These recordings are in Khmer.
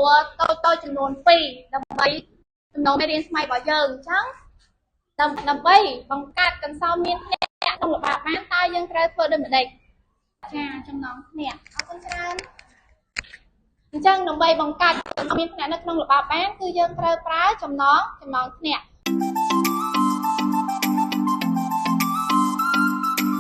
នួលតូចតូចចំនួន2ដើម្បីចំណងមេរៀនថ្មីរបស់យើងអញ្ចឹងដើម្បីបង្កើតកន្សោមមានធ្នាក់ក្នុងល្បាប់បានតើយើងត្រូវធ្វើដូចម្ដេចចាចំណងធ្នាក់អរគុណច្រើនអញ្ចឹងដើម្បីបង្កើតមានធ្នាក់នៅក្នុងល្បាប់បានគឺយើងត្រូវប្រើចំណងធ្នាក់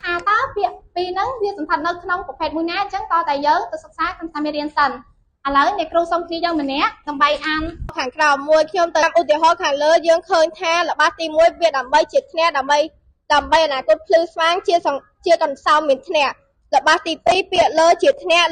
ថាតើពាក្យពីរហ្នឹងវាសន្តិនៅក្នុងប្រភេទមួយណាអញ្ចឹងតតែយើងទៅសិក្សាក្នុងសាមេរៀនសិនឥឡូវអ្នកគ្រូសុំគ្នាយើងម្នាក់ដើម្បីអានខាងក្រោមមួយខ្ញុំទៅឧទាហរណ៍ខាងលើយើងឃើញថាល្បះទី1វាដើម្បីជាធ្នាក់ដើម្បីអនាគតភ្លឺស្វាងជាកន្សោមមានធ្នាក់ល្បះទី2ពាក្យលើជាធ្នាក់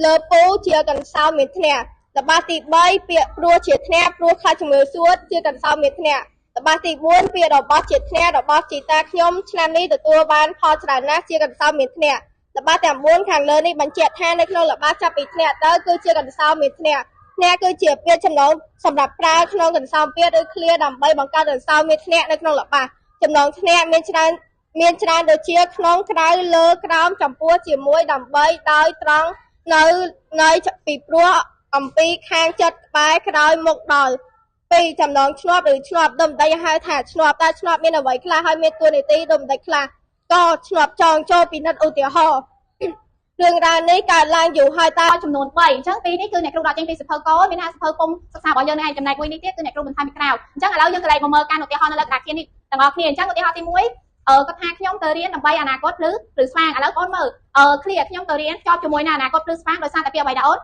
លើពូជាកន្សោមមានធ្នាក់ល្បះទី3ពាក្យព្រោះជាធ្នាក់ព្រោះខ្លាចជំងឺសួតជាកន្សោមមានធ្នាក់ល្បះទី4ពាក្យរបស់ជាធ្នាក់របស់ជីតាខ្ញុំឆ្នាំនេះទទួលបានផលច្រើនណាស់ជាកន្សោមមានធ្នាក់ល្បះទាំង4ខាងលើនេះបញ្ជាក់ថានៅក្នុងល្បះចាប់ពីធ្នាក់ទៅគឺជាកន្សោមមានធ្នាក់ធ្នាក់គឺជាពាក្យចំណងសម្រាប់ប្រើក្នុងកន្សោមពាក្យឬឃ្លាដើម្បីបង្កើតកន្សោមមានធ្នាក់នៅក្នុងល្បះចំណងធ្នាក់មានច្រើនដូចជាក្នុងក្រៅលើក្រោមចំពោះជាមួយដើម្បីដោយត្រង់នៅពីព្រោះអំពីខាងចិត្តក្បែរក្រោយមុខដល់ពីចំណងឆ្នប់ឬឆ្នប់ដូចម្ដេចហៅថាឆ្នប់តើឆ្នប់មានអ្វីខ្លះហើយមានតួនាទីដូចម្ដេចខ្លះក៏ឆ្នប់ចងចូលពិនិត្យឧទាហរណ៍រឿងរ៉ាវនេះកើតឡើងយូរហើយតើចំនួន3អញ្ចឹងពីរនេះគឺអ្នកគ្រូដកចេញពីសៀវភៅកូនមានថាសៀវភៅពុំសិក្សារបស់យើងនេះឯងចំណែកមួយនេះទៀតគឺអ្នកគ្រូបន្ថែមពីក្រៅអញ្ចឹងឥឡូវយើងកន្លែងមកមើលការឧទាហរណ៍នៅលើក្តារខៀននេះទាំងអស់គ្នាអញ្ចឹងឧទាហរណ៍ទី1គាត់ថាខ្ញុំទៅរៀនដើម្បីអនាគតឬស្វាងឥឡូវបងមើលឃ្លាខ្ញុំទៅរៀនជាប់ជាមួយនឹងអនាគតឬស្វាងដោយសារតែពាក្យអ្វីដែរអូន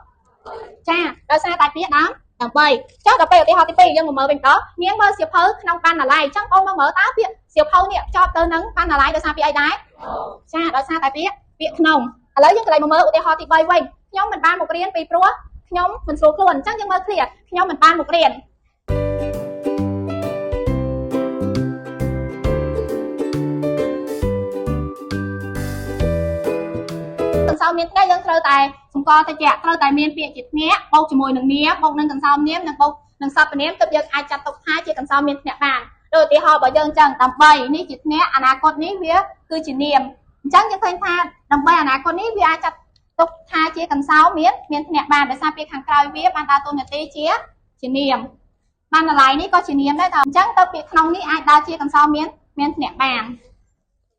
ចាដោយសារតែពាក្យដើម្បីចុះដល់ពេលឧទាហរណ៍ទី2យើងមកមើលវិញតនាងមើលសៀវភៅក្នុងបណ្ណាល័យអញ្ចឹងបងមកមើលតើពាក្យសៀវភៅនេះជាប់ទៅនឹងបណ្ណាល័យដោយសារពាក្យអីដែរចាដោយសារតែពាក្យក្នុងឥឡូវយើងកន្លែងមកមើលឧទាហរណ៍ទី3វិញខ្ញុំមិនបានមករៀនពីព្រោះខ្ញុំមិនស្រួលខ្លួនអញ្ចឹងយើងមើលឃ្លាខ្ញុំមិនបានមករៀនកន្សោមមានធ្នាក់យើងត្រូវតែសម្គាល់ទៅជាត្រូវតែមានពាក្យជាធ្នាក់បូកជាមួយនឹងនាមបូកនឹងកន្សោមនាមនិងបូកនឹងសព្វនាមទើបយើងអាចចាត់ទុកថាជាកន្សោមមានធ្នាក់បានដូចឧទាហរណ៍របស់យើងអញ្ចឹងដើម្បីនេះជាធ្នាក់អនាគតនេះវាគឺជានាមអញ្ចឹងយើងឃើញថាដើម្បីអនាគតនេះវាអាចចាត់ទុកថាជាកន្សោមមានធ្នាក់បានដោយសារពាក្យខាងក្រោយវាបានដើរតួនាទីជានាមបានតម្លៃនេះក៏ជានាមដែរតើអញ្ចឹងទៅពាក្យក្នុងនេះអាចដើរជាកន្សោមមានធ្នាក់បាន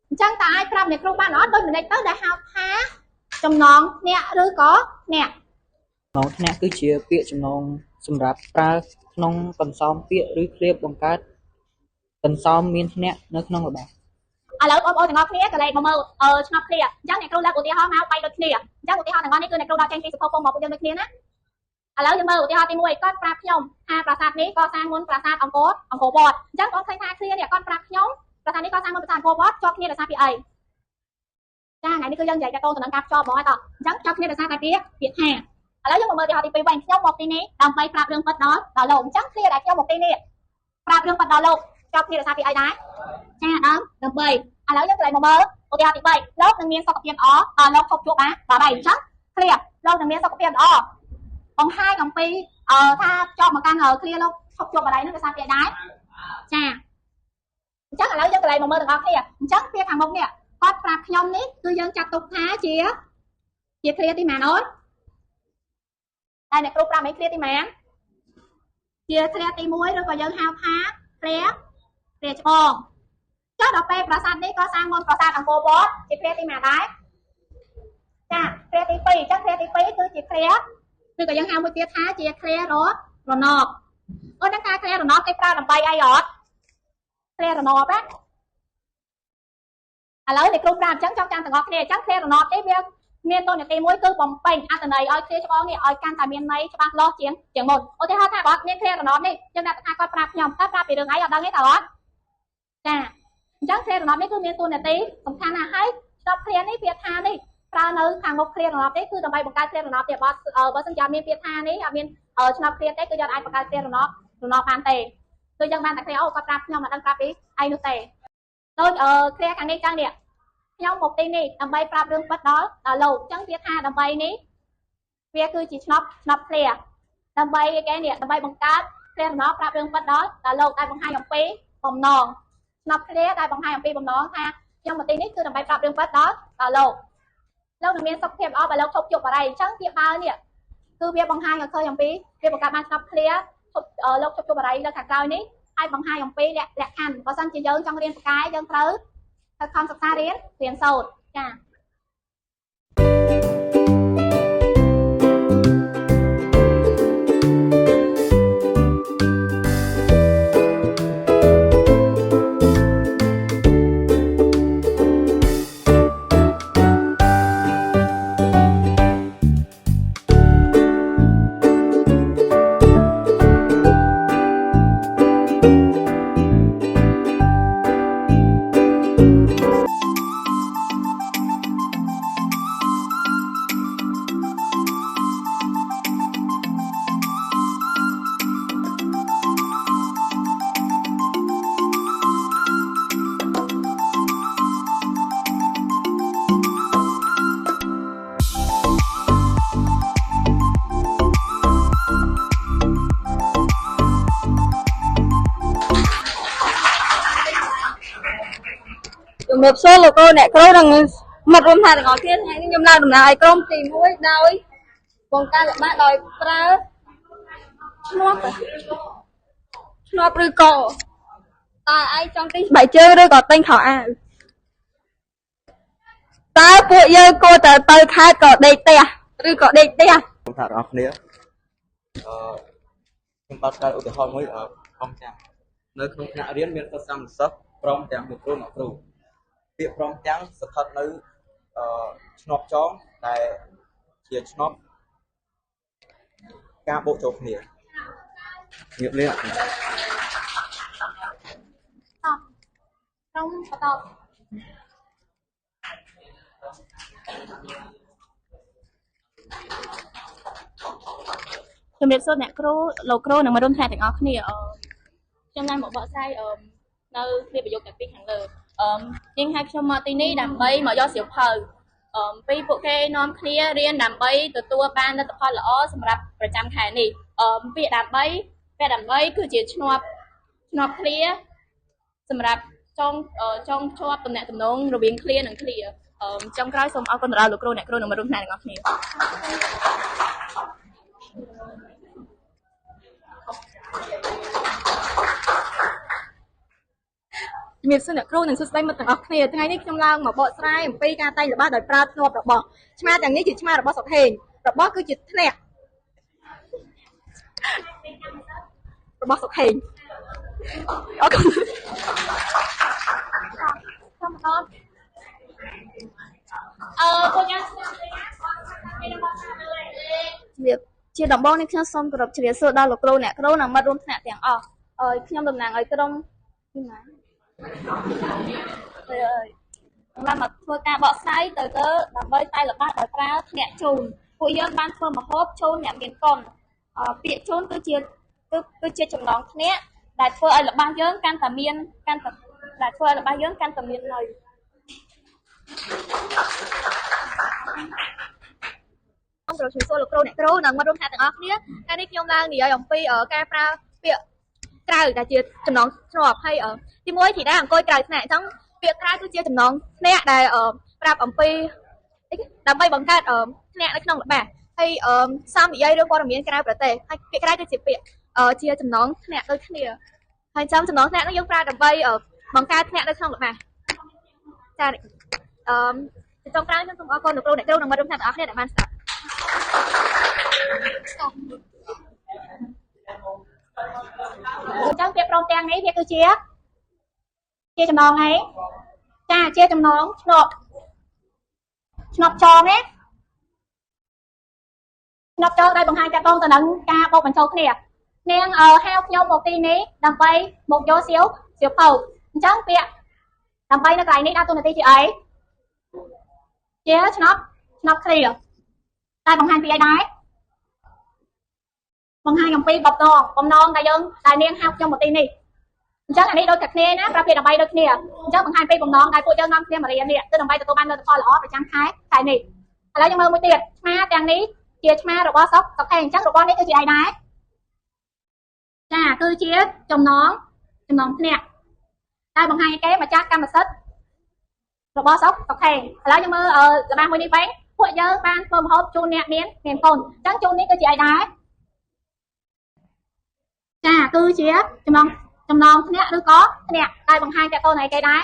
អញ្ចឹងតើអាចប្រាប់អ្នកគ្រូបានអត់ដូចម្ដេចទៅដែលហៅថាចំណងធ្នាក់ឬក៏ធ្នាក់ចំណងធ្នាក់គឺជាពាក្យចំណងសម្រាប់ប្រើក្នុងកន្សោមពាក្យឬឃ្លាបង្កើតកន្សោមមានធ្នាក់នៅក្នុងល្បះឥឡូវបងប្អូនទាំងអស់គ្នាកន្លែងមកមើលឆ្នប់ឃ្លាអញ្ចឹងអ្នកគ្រូលើកឧទាហរណ៍មក3ដូចគ្នាអញ្ចឹងឧទាហរណ៍ទាំងអស់នេះគឺអ្នកគ្រូដកចេញពីសៀវភៅពុំមកពួកយើងដូចគ្នាណាឥឡូវយើងមើលឧទាហរណ៍ទី1គាត់ប្រាប់ខ្ញុំថាប្រាសាទនេះកសាងមុនប្រាសាទអង្គរវត្តអញ្ចឹងបងឃើញថាឃ្លានេះគាត់ប្រាប់ខ្ញុំប្រាសាទនេះកសាងមុនប្រាសាទអង្គរវត្តជាប់គ្នាដោយសារពាក្យអីចាថ្ងៃនេះគឺយើងនិយាយតាក់ទងទៅនឹងការភ្ជាប់ហ្មងហើយតោះអញ្ចឹងជាប់គ្នាដោយសារតែពាក្យថាឥឡូវយើងមកមើលឧទាហរណ៍ទី2វិញខ្ញុំមកទីនេះដើម្បីប្រាប់រឿងពិតដល់លោកអញ្ចឹងឃ្លាដែលខ្ញុំមកទីនេះប្រាប់រឿងពិតដល់លោកជាប់គ្នាដោយសារពាក្យអីដែរចាដើម្បីឥឡូវយើងកន្លែងមកមើលឧទាហរណ៍ទី3លោកនឹងមានសុខភាពល្អដល់លោកឈប់ជួបបាទអញ្ចឹងឃ្លាលោកនឹងមានសុខភាពល្អបង្ហាញអំពីថាជាប់មកកាន់ឃ្លាលោកឈប់ជួបបារីនោះដោយសារពាក្យដែរចាអញ្ចឹងឥឡូវយើងកន្លែងមកមើលទាំងអស់គ្នាអញ្ចឹងពាក្យខាងមុខនេះគាត់ប្រាប់ខ្ញុំនេះគឺយើងចាត់ទុកថាជាឃ្លាទីម៉ានអូនតែអ្នកគ្រូប្រាប់មិនឃ្លាទីម៉ានជាឃ្លាទី1ឬក៏យើងហៅថាឃ្លាច្បងចុះដល់ពេលប្រាសាទនេះក៏សាងមុនប្រាសាទអង្គរវត្តជាឃ្លាទីម៉ានដែរចាឃ្លាទី2អញ្ចឹងឃ្លាទី2គឺជាឃ្លាឬក៏យើងហៅមួយទៀតថាជាឃ្លារណបអូនដឹងថាឃ្លារណបគេប្រើដើម្បីអីអត់ឃ្លារណបណាឥឡូវអ្នកគ្រូប្រាប់អញ្ចឹងចង់ចាំទាំងអស់គ្នាអញ្ចឹងឃ្លារណបនេះវាមានតួនាទីមួយគឺបំពេញអត្ថន័យឲ្យឃ្លាច្បងនេះឲ្យកាន់តែមានន័យច្បាស់លាស់ជាងមុនឧទាហរណ៍ថាបើអត់មានឃ្លារណបនេះយើងដាក់ថាគាត់ប្រាប់ខ្ញុំតើប្រាប់ពីរឿងអីអត់ដឹងទេតើអត់ចាអញ្ចឹងឃ្លារណបនេះគឺមានតួនាទីសំខាន់ណាស់ហើយស្របឃ្លានេះពាក្យថានេះប្រើនៅខាងមុខឃ្លារណបនេះគឺដើម្បីបង្កើតឃ្លារណបទៀតបើសិនជាអត់មានពាក្យថានេះអត់មានឆ្នប់ឃ្លាទេគឺយើងអាចបង្កើតឃ្លារណបបានទេគឺយើងបានតែឃ្លាអូគាត់ប្រាប់ខ្ញុំអត់ដឹងប្រាប់ពីអីនោះទេដូចឃ្លាខាងនេះចឹងនេះខ្ញុំមកទីនេះដើម្បីប្រាប់រឿងពិតដល់លោកអញ្ចឹងវាថាដើម្បីនេះវាគឺជាឆ្នប់ឃ្លាដើម្បីគេនេះដើម្បីបង្កើតឃ្លារណបប្រាប់រឿងពិតដល់លោកដែលបង្ហាញអំពីបំណងឆ្នប់ឃ្លាដែលបង្ហាញអំពីបំណងថាខ្ញុំមកទីនេះគឺដើម្បីប្រាប់រឿងពិតដល់លោកលោកនឹងមានសុខភាពល្អបើលោកឈប់ជក់បារីអញ្ចឹងវាបើនេះ គឺវាបង្ហាញឲ្យឃើញអំពីវាបង្កើតបានស្នប់ឃ្លាឈប់លោកជប់ជប់អរិយលើខាងក្រោយនេះហើយបង្ហាញអំពីលក្ខខណ្ឌបើសិនជាយើងចង់រៀនពូកែយើងត្រូវខំសិក្សារៀនសូត្រចា៎ ជំរាបសួរលោកគ្រូអ្នកគ្រូនិងមិត្តរួមថ្នាក់ទាំងអស់គ្នាថ្ងៃនេះខ្ញុំឡើងតំណាងឲ្យក្រុមទី1ដោយបង្កើតល្បះដោយប្រើឈ្នាប់ឬក៏តើឯងចង់ទិញស្បែកជើងឬក៏ទិញខោអាវតើពួកយើងគួរតែទៅខេត្តក៏ដេកផ្ទះឬក៏ដេកផ្ទះខ្ញុំថាទាំងអស់គ្នាខ្ញុំបាទកើតឧទាហរណ៍មួយព្រមទាំងនៅក្នុងថ្នាក់រៀនមានសិស្សានុសិស្សព្រមទាំងលោកគ្រូអ្នកគ្រូពាក្យព្រមទាំងស្ថិតនៅឈ្នាប់ចងដែលជាឈ្នាប់ការបូកចូលគ្នាជំរាបលាក្រុមបន្តជំរាបសួរអ្នកគ្រូលោកគ្រូនិងមិត្តរួមថ្នាក់ទាំងអស់គ្នាខ្ញុំឡើងមកបកស្រាយនៅឃ្លាប្រយោគទាំងពីរខាងលើជាងហៅខ្ញុំមកទីនេះដើម្បីមកយកសៀវភៅពីពួកគេនាំគ្នារៀនដើម្បីទទួលបានលទ្ធផលល្អសម្រាប់ប្រចាំខែនេះពាក្យដើម្បីគឺជាឈ្នាប់ឃ្លាសម្រាប់ចងភ្ជាប់ទំនាក់ទំនងរវាងឃ្លានិងឃ្លាចុងក្រោយសូមអរគុណដល់លោកគ្រូអ្នកគ្រូនិងមិត្តរួមថ្នាក់ទាំងអស់គ្នាជំរាបសួរអ្នកគ្រូនិងសួស្តីមិត្តទាំងអស់គ្នាថ្ងៃនេះខ្ញុំឡើងមកបកស្រាយអំពីការតែងល្បះដោយប្រើធ្នាប់របស់ឆ្មាទាំងនេះជាឆ្មារបស់សុកហេងរបស់គឺជាធ្នាក់របស់សុកហេងអរគុណខ្ញុំបន្តពួកយើងជំរាបជាដំបូងនេះខ្ញុំសូមគោរពជំរាបសួរដល់លោកគ្រូអ្នកគ្រូនិងមិត្តរួមថ្នាក់ទាំងអស់ខ្ញុំតំណាងឲ្យក្រុមពីណាឡើងមកធ្វើការបកស្រាយទៅដើម្បីតែល្បះដោយប្រើធ្នាក់ជូនពួកយើងបានធ្វើម្ហូបជូនអ្នកមានកុនពាក្យជូនគឺជាចំណងធ្នាក់ដែលធ្វើឲ្យល្បះយើងកាន់តែមានដែលធ្វើឲ្យល្បះយើងកាន់តែមានន័យសូមគោរពជំរាបសួរលោកគ្រូអ្នកគ្រូនិងមិត្តរួមថ្នាក់ទាំងអស់គ្នាថ្ងៃនេះខ្ញុំឡើងនិយាយអំពីការប្រើពាក្យក្រៅដែលជាចំណងឈ្នាប់ហើយទី1ធីតាអង្គុយក្រៅថ្នាក់អញ្ចឹងពាក្យក្រៅគឺជាចំណងធ្នាក់ដែលប្រាប់អំពីដើម្បីបង្កើតធ្នាក់នៅក្នុងល្បះហើយសំនិយាយរឿងព័ត៌មានក្រៅប្រទេសហើយពាក្យក្រៅគឺជាពាក្យជាចំណងធ្នាក់ដូចគ្នាហើយចាំចំណងធ្នាក់នោះយើងប្រើដើម្បីបង្កើតធ្នាក់នៅក្នុងល្បះចាចុងក្រោយខ្ញុំសូមអរគុណលោកគ្រូអ្នកគ្រូនិងមិត្តរួមថ្នាក់ទាំងអស់គ្នាដែលបានស្ដាប់អញ្ចឹងពាក្យព្រមទាំងនេះវាគឺជាចំណងឯងចាជាចំណងឆ្នប់ចងណាឆ្នប់ចងដែលបង្ហាញតកតងទៅនឹងការបូកបញ្ចូលគ្នានាងហៅខ្ញុំមកទីនេះដើម្បីមកយកសៀវភៅអញ្ចឹងពាក្យដើម្បីនៅកន្លែងនេះដើរតួនាទីជាអីជាឆ្នប់ឃ្លាតែបង្ហាញពីអីដែរបង្ហាញអំពីបំណងដែលយើងដែលនាងហៅខ្ញុំមកទីនេះអញ្ចឹងអានេះដូចតែគ្នាណាប្រាប់ពីដើម្បីដូចគ្នាអញ្ចឹងបង្ហាញពីបំណងដែលពួកយើងនាំគ្នាមករៀននេះគឺដើម្បីទទួលបានលទ្ធផលល្អប្រចាំខែនេះឥឡូវយើងមើលមួយទៀតឆ្មាទាំងនេះជាឆ្មារបស់សុកហេងអញ្ចឹងរបស់នេះគឺជាអីដែរចាគឺជាចំណងធ្នាក់តែបង្ហាញគេម្ចាស់កម្មសិទ្ធិរបស់សុកហេងឥឡូវយើងមើលល្បះមួយនេះវិញ ពួកយើងបានធ្វើម្ហូបជូនអ្នកមានកូនអញ្ចឹងជូននេះគឺជាអីដែរចាគឺជាចំណងធ្នាក់ឬក៏ធ្នាក់ដែលបង្ហាញតទៅនៃគេដែរ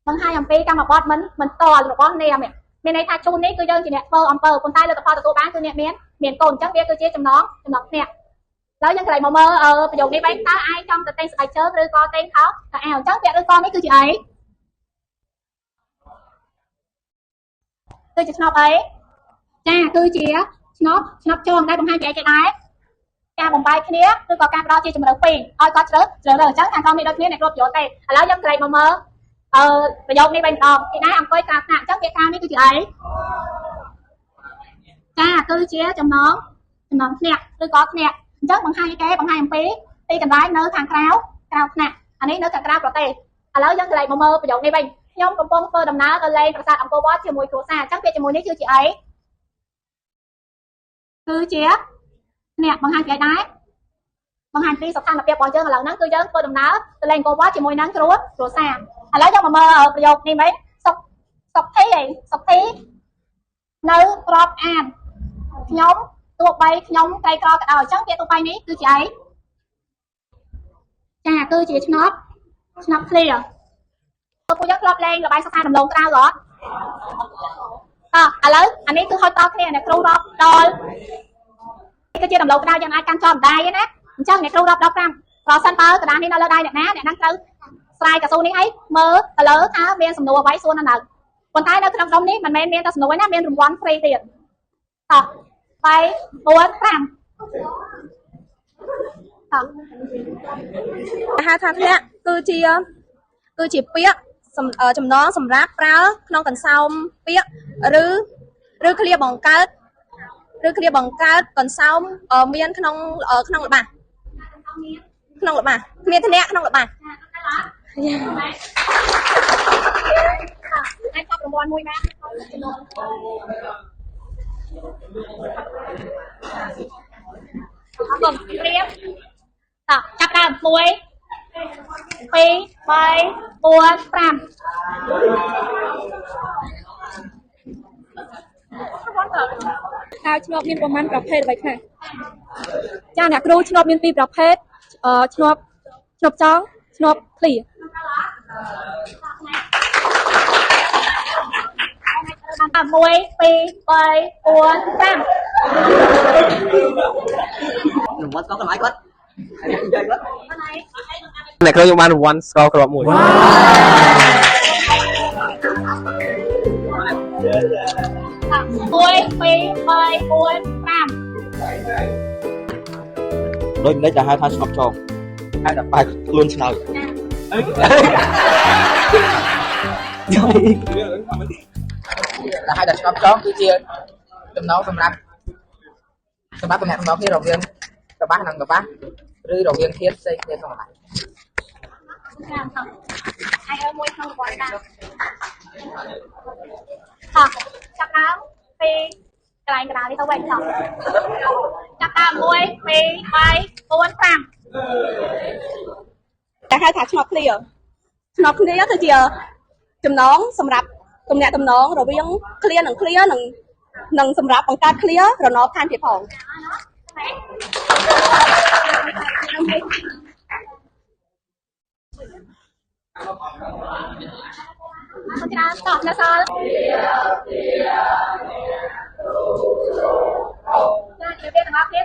បង្ហាញអំពីកម្មបត្តិមិនតល់របស់នាមមានន័យថាជូននេះគឺយើងជាអ្នកធ្វើអំពើប៉ុន្តែលទ្ធផលទទួលបានគឺអ្នកមានកូនអញ្ចឹងវាគឺជាចំណងធ្នាក់ហើយយើងក្រែងមកមើលប្រយោគនេះវិញតើឯងចង់ទៅទិញស្បែកជើងឬក៏ទិញខោអាវអញ្ចឹងពាក្យឬក៏នេះគឺជាអីគឺជាឆ្នប់អីចាគឺជាឆ្នប់ចងដែលបង្ហាញពីអីគេដែរការបំបែកគ្នាឬក៏ការផ្ដល់ជាជំរឿពីរឲ្យគាត់ជ្រើសរើសអញ្ចឹងខាងក្រោមនេះដូចគ្នាអ្នកគ្រប់យល់ទេឥឡូវយើងក្រែងមកមើលប្រយោគនេះវិញម្ដងទីដែរអង្គុយក្រៅថ្នាក់អញ្ចឹងពាក្យក្រៅនេះគឺជាអីចាគឺជាចំណងធ្នាក់ឬក៏ធ្នាក់អញ្ចឹងបង្ហាញគេបង្ហាញអំពីទីកន្លែងនៅខាងក្រៅថ្នាក់អានេះនៅខាងក្រៅប្រទេសឥឡូវយើងក្រែងមកមើលប្រយោគនេះវិញខ្ញុំកំពុងធ្វើដំណើរទៅលេងប្រាសាទអង្គរវត្តជាមួយគ្រួសារអញ្ចឹងពាក្យជាមួយនេះគឺជាអីគឺជាអ្នកបង្ហាញពីអីដែរបង្ហាញពីស្ថានភាពរបស់យើងឥឡូវហ្នឹងគឺយើងធ្វើដំណើរទៅលេងអង្គរវត្តជាមួយនឹងគ្រួសារឥឡូវយើងមកមើលប្រយោគនេះវិញសុខធីអីសុខធីនៅរាប់អានខ្ញុំទោះបីខ្ញុំក្រីក្រក៏ដោយអញ្ចឹងពាក្យទោះបីនេះគឺជាអីចាគឺជាឆ្នប់ឃ្លាពួកយើងធ្លាប់លេងល្បែងសិក្សារំលងក្រៅអត់តោះឥឡូវអានេះគឺហុចតគ្នាអ្នកគ្រូរាប់ដល់នេះគឺជារំលងក្រៅយើងអាចកាន់ចំដៃណាអញ្ចឹងអ្នកគ្រូរាប់ដល់5ប្រសិនបើกระดาษនេះនៅលើដៃអ្នកណាអ្នកហ្នឹងត្រូវស្រាយកៅស៊ូនេះឲ្យមើលទៅលើថាមានសំណួរអ្វីសួរនៅប៉ុន្តែនៅក្នុងដុំនេះមិនមែនមានតែសំណួរណាមានរង្វាន់ហ្វ្រីទៀតតោះ3 4 5តោះហៅថាធ្នាក់គឺជាពាក្យចំណងសម្រាប់ប្រើក្នុងកន្សោមពាក្យឬឃ្លាបង្កើតកន្សោមមានក្នុងល្បះក្នុងល្បះមានធ្នាក់ក្នុងល្បះអាចចាប់រង្វាន់មួយបានអរគុណព្រាបតោះចាប់ដើម1 2 3 4 5តើឆ្នប់មានប្រមាណប្រភេទអ្វីខ្លះចាអ្នកគ្រូឆ្នប់មានពីរប្រភេទឆ្នប់ចងឆ្នប់ឃ្លា 1 2 3 4 5រង្វាន់ស្ករកន្លែងគាត់អ្នកគ្រូខ្ញុំបានរង្វាន់ស្ករគ្រាប់មួយ 1 2 3 4 5ដូចម្ដេចដែលហៅថាឆ្នប់ចងហៅថាបែកខ្លួនឆ្នោតដែលហៅថាឆ្នប់ចងគឺជាចំណងសម្រាប់តំណែងគ្នារវាងកបាសនិងកបាសឬរវាងធាតុផ្សេងគ្នាក្នុងកបាស ហើយមួយក្នុងរង្វាន់ដែរតោះចាប់ដើមពីកន្លែងកណ្ដាលនេះទៅវិញតោះចាប់ដើម1 2 3 4 5តែហៅថាឆ្នប់ឃ្លាគឺជាចំណងសម្រាប់ទំនាក់ទំនងរវាងឃ្លានិងឃ្លានិងសម្រាប់បង្កើតឃ្លារណបថែមទៀតផងអរគុណច្រើនតោះនៅសល់ចាជម្រាបលាទាំងអស់គ្នា